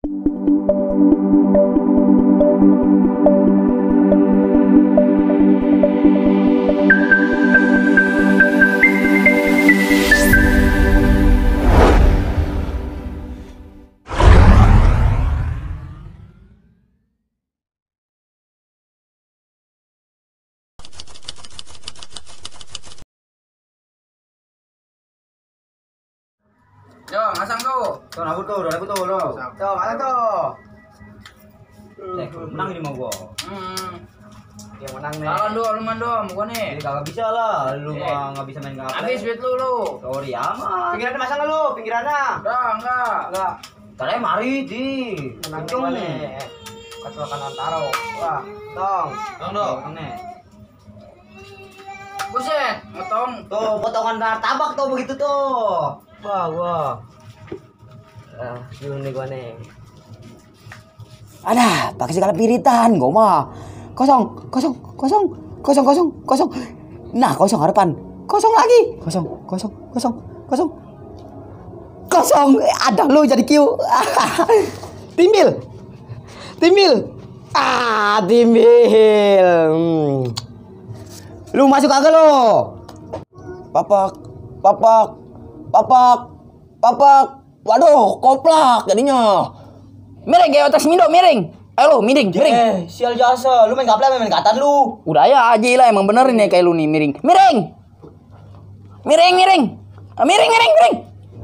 Yo, masang tuh. Tuh, aku tuh, lo. Tuh, mana tuh? Menang ini mau gua. Yang menang nih. Lawan dulu, lu mandom, gua nih. Ini kagak bisa lah, lu nggak bisa main ngapain. Habis duit lu. Sorry amat. Pinggirannya masang nggak lu? Pinggirannya? Enggak. Caranya mari di. Menang nih. Kacau kanan taro. Wah, tong. Tong. Nih. Buset, motong. Tuh, potongan tabak tuh begitu tuh. Wah. Belum nih gua nih. Ada, pakai segala piritan, gua mah. Kosong. Nah, kosong harapan. Kosong lagi. Kosong. Ada lu jadi Q. Timbil. Timbil. Lu masuk kagak lu? Papak. Waduh, koplak jadinya. Miring kayak otak Mindo, miring. Ayo lu, miring. Sial jasa, lu main gaple main katan lu. Udah ya aja lah emang benerin ya kayak lu nih, miring.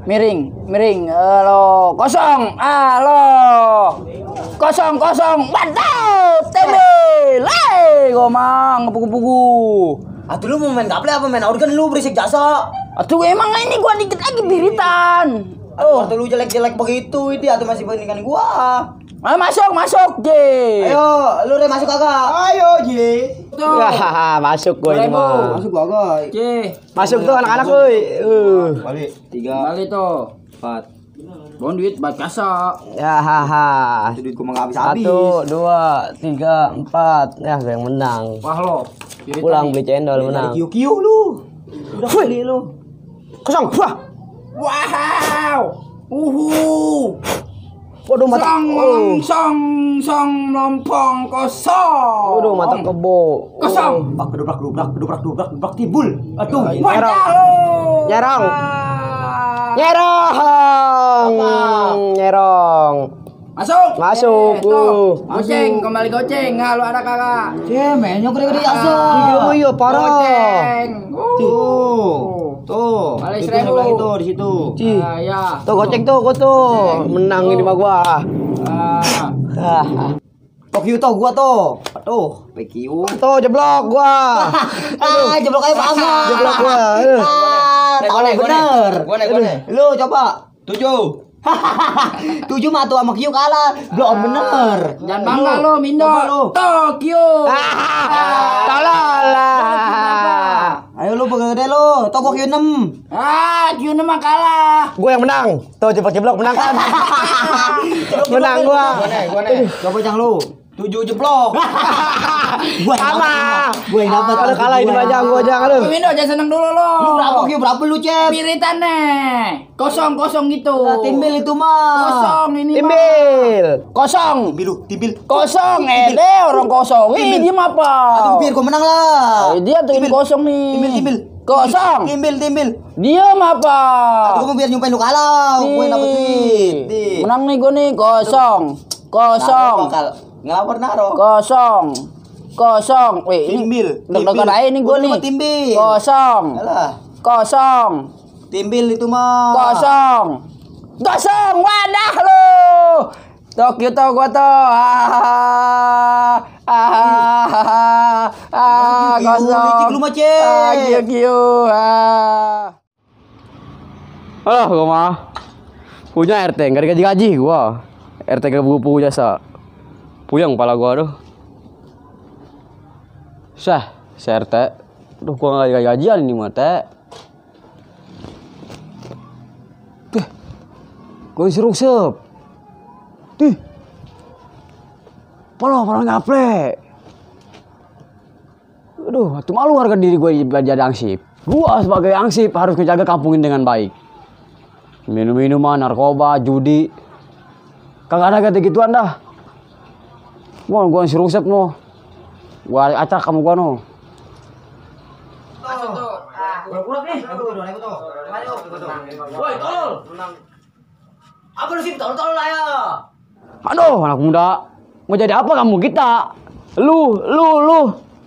Miring. Halo, kosong. Kosong. Mantap. Tembil. Gua mang pugu-pugu. Atuh lu mau main gaple apa main organ lu berisik jasa. Atuh emang ini gua dikit lagi biritan. Atuh lu jelek-jelek begitu ini atuh masih bandingkan gua. Masuk, J. Ayo, lu udah masuk kagak? Ayo, J. Masuk gua ini mah. Masuk kagak? J. Masuk tuh anak-anak euy. Balik. 3. Balik tuh. 4. Bon duit buat kasa. Ya Itu duit gua mah enggak habis-habis. 1, 2, 3, 4. Ya gue yang menang. Wah lo. Pulang beli cendol menang. Kiu lu. Udah beli lu. Kosong. Wah. Wow. Waduh mata. Song lompong kosong. Waduh mata kebo. Kosong. Gebrak timbul. Aduh. Nyerong. Masuk. Goceng, kembali goceng. Lu ada kagak? Mainnya gede-gede asa. Iya parah. Goceng. Tuh. Balik Itu 1000. lagi tuh di situ. Ya. Tuh goceng tuh gua tuh. Menang ini mah gua. Tokyo tuh gua tuh. Aduh, PQ. Tuh jeblok gua. Jeblok aja banget. Jeblok gua. Tahu bener. Gua nih. Lu coba. 7. 7 mah tuh sama Q kalah. Belum bener. Jangan bangga lu, Mindo. Coba lu. Tokyo. Tolol. Ayo lu gede lu. Toko Q6. Q6 mah kalah. Gua yang menang. Tuh jeblok menang kan. Menang gua. Gua nih. Coba cang lu. 7 jeblok. Gua Sama. Gua yang dapat. Kalau kalah ini bajang gua jangan lu. Mindo jangan seneng dulu lo. Lu berapa lu, Cep? Piritan nih. Kosong gitu. Timbil itu mah. Kosong ini mah. Timbil. Kosong. Timbil. Kosong orang kosong. Ih, dia apa? Aduh, biar gua menang lah. Dia tuh kosong nih. Timbil. Kosong. Timbil. Diam apa? Aduh, gua biar nyumpain lu kalah. Gua yang dapet duit. Menang nih gua nih kosong. Ngapor naro. Kosong. Wih, Timbil. deg-degan aja nih gua nih. Timbil. Kosong. Alah. Kosong. Timbil itu mah. Kosong. Wadah lu. Tokyo tuh gua tuh. Kosong. Lu mah, Cep. Alah, gua mah punya RT, enggak digaji-gaji gua. RT ke buku jasa. Puyeng kepala gua aduh. RT. Aduh, gua enggak gajian ini mah, Teh. Gua disuruh sep. Polo ngaple. Aduh, itu malu harga diri gua jadi angsip. Gua sebagai angsip harus menjaga kampung ini dengan baik. Minum-minuman, narkoba, judi. Kagak ada kata gituan dah. Gua si Rusep no. Gua acak kamu gua no. Masuk tuh. Kurang nih. 2.000 tuh. Ayo. Woi, tolol. Apa lu sih tolol lah ya? Aduh, anak muda. Mau jadi apa kamu kita? Lu.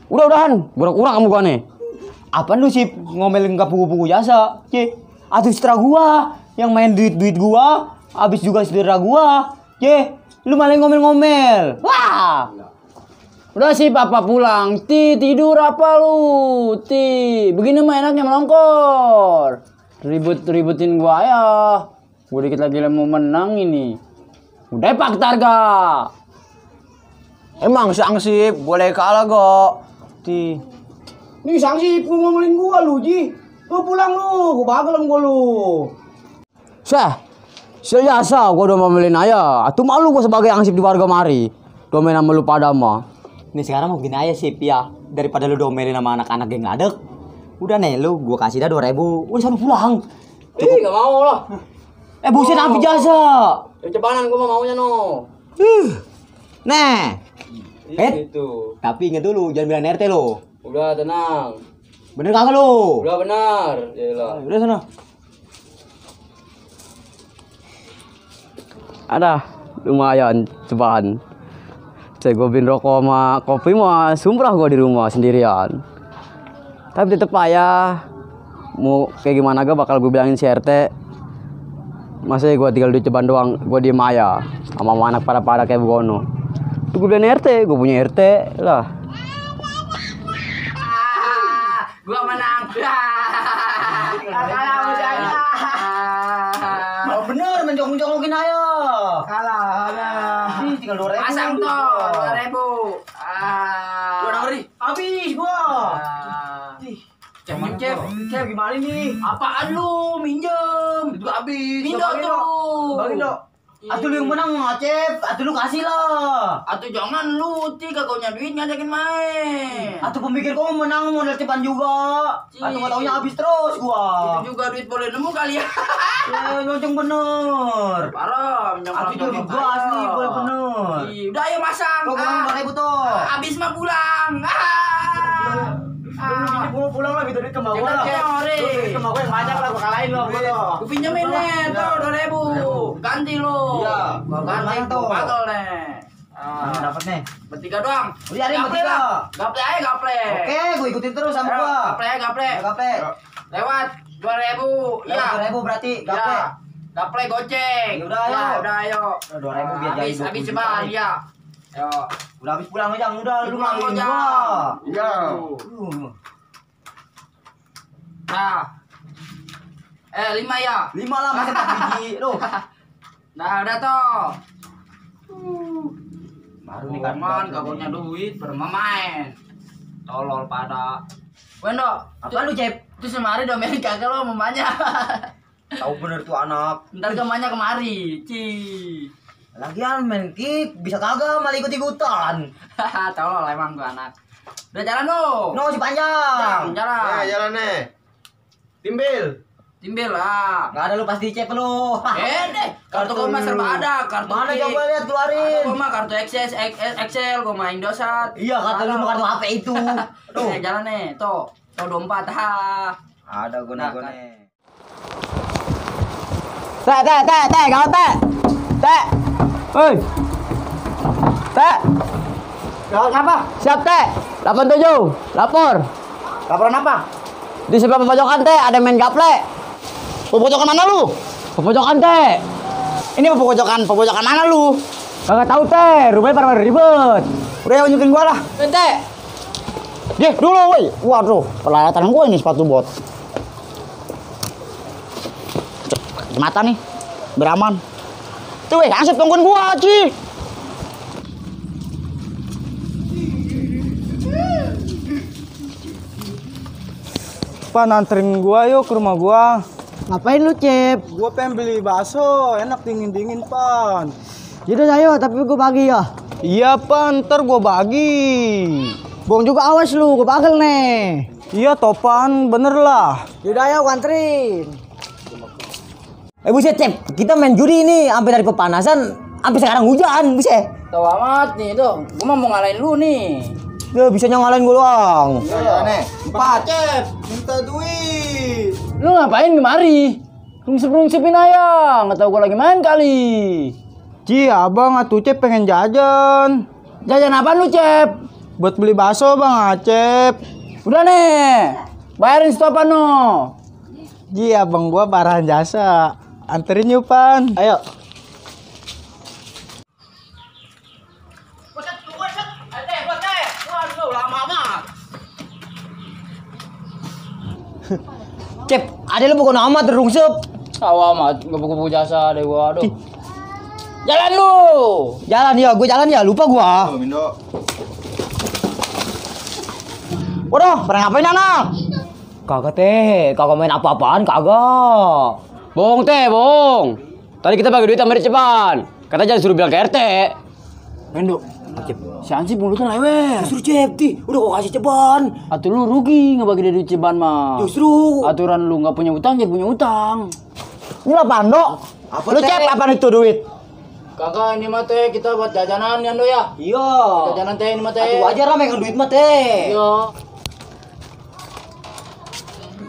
Udah-udahan. Kurang kamu gua nih. Apaan lu sih ngomelin ke pugu-pugu jasa? Ye, atuh setelah gua yang main duit gua, habis juga setelah gua. Ye, lu malah ngomel-ngomel. Wah. Udah sih papa pulang. Tidur apa lu? Begini mah enaknya melongkor. Ributin gua ya. Gua dikit lagi mau menang ini. Udah pak targa. Emang sangsip boleh kalah kok. Nih sanksi gua ngomelin gua lu, Ji. Lu pulang lu, gua bagelan gua lu. Biasa gua udah ngomelin ayah. Atuh malu gua sebagai ansip di warga mari. Domain sama lu pada mah. Nih sekarang mau gini aja sih ya, daripada lu domelin sama anak-anak yang ngadek. Udah nih lu gua kasih dah 2.000. Udah sana pulang. Gak mau lah. Buset ambil jasa. Yang cepanan gua mah maunya no. Nah. Itu. Tapi inget dulu jangan bilang RT lo. Udah tenang. Bener kagak lu? Udah benar. Yalah. Udah sana. Ada lumayan cobaan. Saya gue beliin rokok sama kopi mah sumrah gue di rumah sendirian. Tapi tetep aja mau kayak gimana gue bakal gue bilangin si RT. Masa gue tinggal di cobaan doang, gue diem aja sama anak pada kayak begono. Tuh gue bilangin RT, gue punya RT lah. Gua menang. Kalah usahanya. Mau bener menjong-menjongin ayo. Kalah. Ih, tinggal 2.000. Pasang tuh 2.000. Gua nangri. Habis gua. Cep gimana nih? Apaan lu minjem? Itu habis. Minjem tuh. Bagi dong. Atuh lu yang menang ngacep, atuh lu kasih lah. Atuh jangan lu, kagak punya duit ngajakin main. Atuh pemikir kau menang modal cepan juga. Atuh nggak taunya habis terus gua. Itu juga duit boleh nemu kali ya. Ya nyonjong bener. Parah, minjem Atuh jadi gua asli boleh bener. Udah ayo masang. Kau pulang 2.000 tuh. Habis mah pulang. Ini gua pulang lah, minta duit ke mak gua lah. Ke mak gua yang banyak lah, gua kalahin lu gua tuh. Gue pinjemin nih, tuh 2.000. Ganti lu. Iya, Gua ganti tuh. Bagel nih. Dapat nih. Bertiga doang. Udah ada bertiga. Gaple aja gaple. Oke, gua ikutin terus sama gua. Gaple aja gaple. Gaple. Lewat 2.000. Iya. 2.000 berarti gaple. Ya. Gaple goceng. Ya udah, ayo. Udah ayo. 2.000 biar jadi habis coba ya. Yo. Udah habis pulang aja, udah lu Pulang ngalihin aja. gua. Iya. Nah. 5 ya. 5 lah masih 4 biji. Loh. Nah, udah toh. Baru nih Kan gak punya duit, bermain. Tolol pada. Wendo, Apa lu, Cep? itu semari domelin kagak lo mamanya. Tahu bener tuh anak. Ntar gemanya kemari, Lagian main kick bisa kagak malah ikut-ikutan. Tolol emang gua anak. Udah jalan lo. No si panjang. Jalan. jalan nih. Timbel lah. Enggak ada lu pasti Cep lu. Deh, kartu koma serba ada, kartu Mana Ki. coba lihat keluarin. Kartu koma, kartu Excel, gua main Indosat. Iya kata lu mau kartu HP itu. Tuh, jalan nih, tuh. Tuh 24 ha. Ada guna-guna. Teh, kau teh. Teh. Hei. Teh. Kenapa? Siap teh. 87. Lapor. Laporan apa? Di sebelah pojokan teh ada main gaple. Pojokan mana lu? Pojokan teh. Ini pojokan mana lu? Kagak tahu teh, rumahnya pada ribet. Udah unjukin gua lah. Teh. Deh, dulu woi. Waduh, peralatan gua ini sepatu bot. Mata nih. Beraman. Tuh weh, langsung tungguin gua, Ci. Pan anterin gua yuk ke rumah gua. Ngapain lu, Cep? Gua pengen beli bakso, enak dingin-dingin, Pan. Yaudah ayo, tapi gua bagi ya. Iya, Pan, ntar gua bagi. Bohong juga awas lu, gua bagel nih. Iya, Topan, bener lah. Yaudah ayo, gua anterin. Buset, Cep. Kita main judi ini sampai dari pepanasan Sampai sekarang hujan, buset. Tahu amat nih tuh. Gua mah mau ngalahin lu nih. Ya bisa nyangalain gue doang. Nih, 4. Cep, minta duit. Lu ngapain kemari? Rungsep-rungsepin aja. Nggak tahu gua lagi main kali. Ci, abang atuh Cep pengen jajan. Jajan apaan lu, Cep? Buat beli bakso bang Acep. Udah nih. Bayarin stopan no. Ji, abang gua parahan jasa. Anterin yuk, Pan. Ayo. Cep, ada lu bukan amat rungsep. Tahu amat, nggak buku jasa deh gua. Aduh. Jalan lu. Jalan ya, gue jalan ya, lupa gua. Waduh, pernah ngapain anak? Kagak teh, kagak main apa-apaan, kagak. Bohong teh, bohong. Tadi kita bagi duit sama Ceban. Kata jangan suruh bilang ke RT. Mendo. Si Ansip mulutnya lewer. Justru Cep, udah gua kasih ceban. Atuh lu rugi ngebagi dari duit ceban mah. Justru. Aturan lu nggak punya utang jadi punya utang. Ini apaan, Dok? Apa Lu Cep, apaan itu duit? Kakak ini mah teh kita buat jajanan ya Ndo ya. Iya. Jajanan teh ini mah teh. Atuh wajar lah megang duit mah teh. Iya.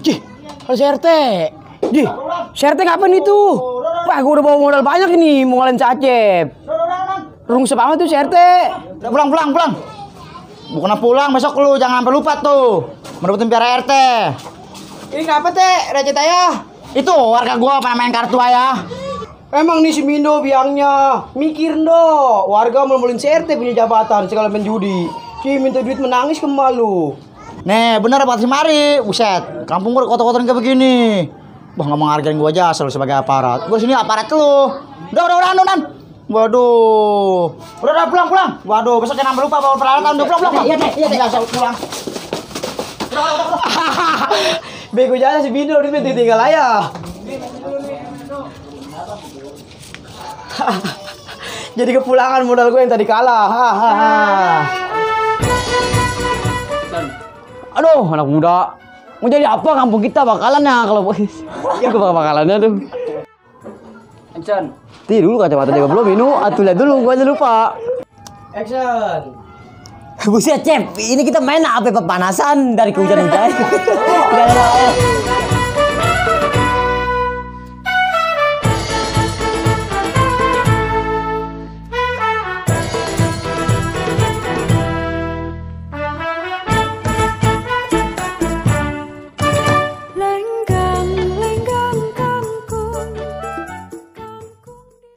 Cih, kalau CRT. Ji, CRT ngapain itu? Wah, gua udah bawa modal banyak ini mau ngalahin Cacep. Rungsep amat tuh CRT. Udah pulang. Bukan pulang, besok lu jangan sampai lupa tuh. Merebutin piara RT. Ini kenapa teh? Recet ayah. Itu warga gua pada main kartu ayah. Emang nih si Mindo biangnya mikir ndo, warga mulin CRT punya jabatan segala main judi. Ki minta duit menangis ke malu. Nih, bener apa si Mari? Buset, kampung gua kotor-kotorin kayak begini. Wah, nggak menghargain gua aja asal sebagai aparat. Gua sini aparat lu. Udah. Waduh. Udah pulang. Waduh, besok jangan lupa bawa peralatan. Udah pulang. Iya, pulang. Bego jalan si Mindo duit tinggal ayah. Jadi kepulangan modal gue yang tadi kalah. Aduh, anak muda. Mau jadi apa kampung kita bakalan ya kalau ya bakalannya tuh. Anchan. Ti dulu kacamata juga belum minum, atuh lihat dulu gua aja lupa. Action. Buset, Cep, ini kita main apa pepanasan dari kehujanan. Udah.